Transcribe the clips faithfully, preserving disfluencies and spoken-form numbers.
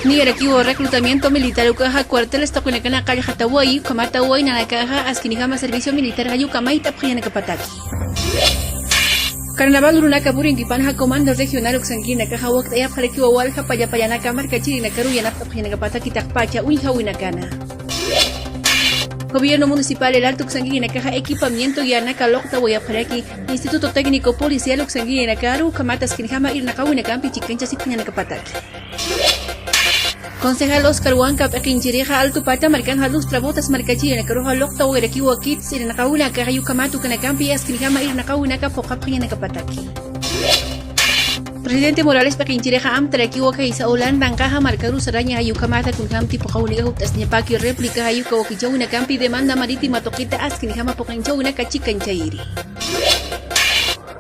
Niyarakiw reclutamiento militar ukaxa cuarteles taqwinakana qallxatawayi, ukhamata waynanakaxa askinijama servicio militar jayuka mayt'apxañanakapataki. Carnaval urunaka purinkipanxa comando regional uksankirinakaxa wakt'ayapxarakiwa walja pallapayanaka markachirinakaru yanapt'apxañanakapataki taqpacha uñjawinakana. Gobierno municipal El Alto uksankirinakaxa equipamiento yanaka luqtawayapxaraki Instituto Técnico Policial uksankirinakaru ukhamata askinijama irnaqawinakampi chikanchasipxañanakapataki. Concejal Oscar Huanca p'iqinchirixa Altupata markanxa Lustra Botas markachirinakaruxa luqtawayarakiwa kits irnaqawinakaxa ukhamat ukanakampi askinijama irnaqawinaka phuqhapxañanakapataki. Presidente Morales p'iqinchirixa amtarakiwa khaysa Holandankaxa markaru saraña jayukhamata kunjamti phuqhawinakax ut'asiñapaki réplica jayuka wakichawinakampi demanda marítima tuqita askinijama phuqinchawinaka chikanchayiri.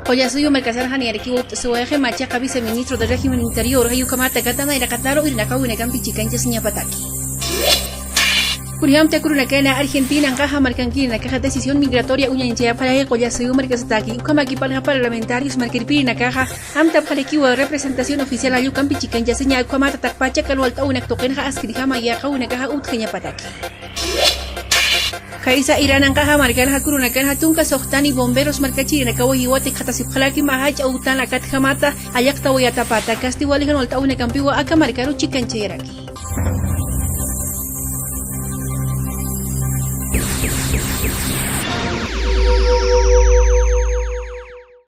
Qullasuyu markasanxa niyarakiwa ut'asiwayxi machaqa viceministro de régimen interior jayukhamata katana iraqataru irnaqawinakampi chikanchasiñapataki. Kunjamta kurunakana Argentinankaxa markankirinakaxa decisión migratoria uñañchayapxaraxi Qullasuyu markasataki, ukhamakipanxa parlamentarios markirpirinakaxa amtapxarakiwa representación oficial jayukampi chikanchasiña, ukhamata taqpacha kan walt'awinak tuqinxa askinijama yaqawinakaxa utjañapataki. Khaysa Iranankaxa markanxa kurunakanxa tunka suxtani bomberos markachirinakawa jiwatikxatasipxaraki mä jach'a utan akatjamata allaqtawayatapata, kasti walijan walt'awinakampiwa aka markaru chikanchayaraki.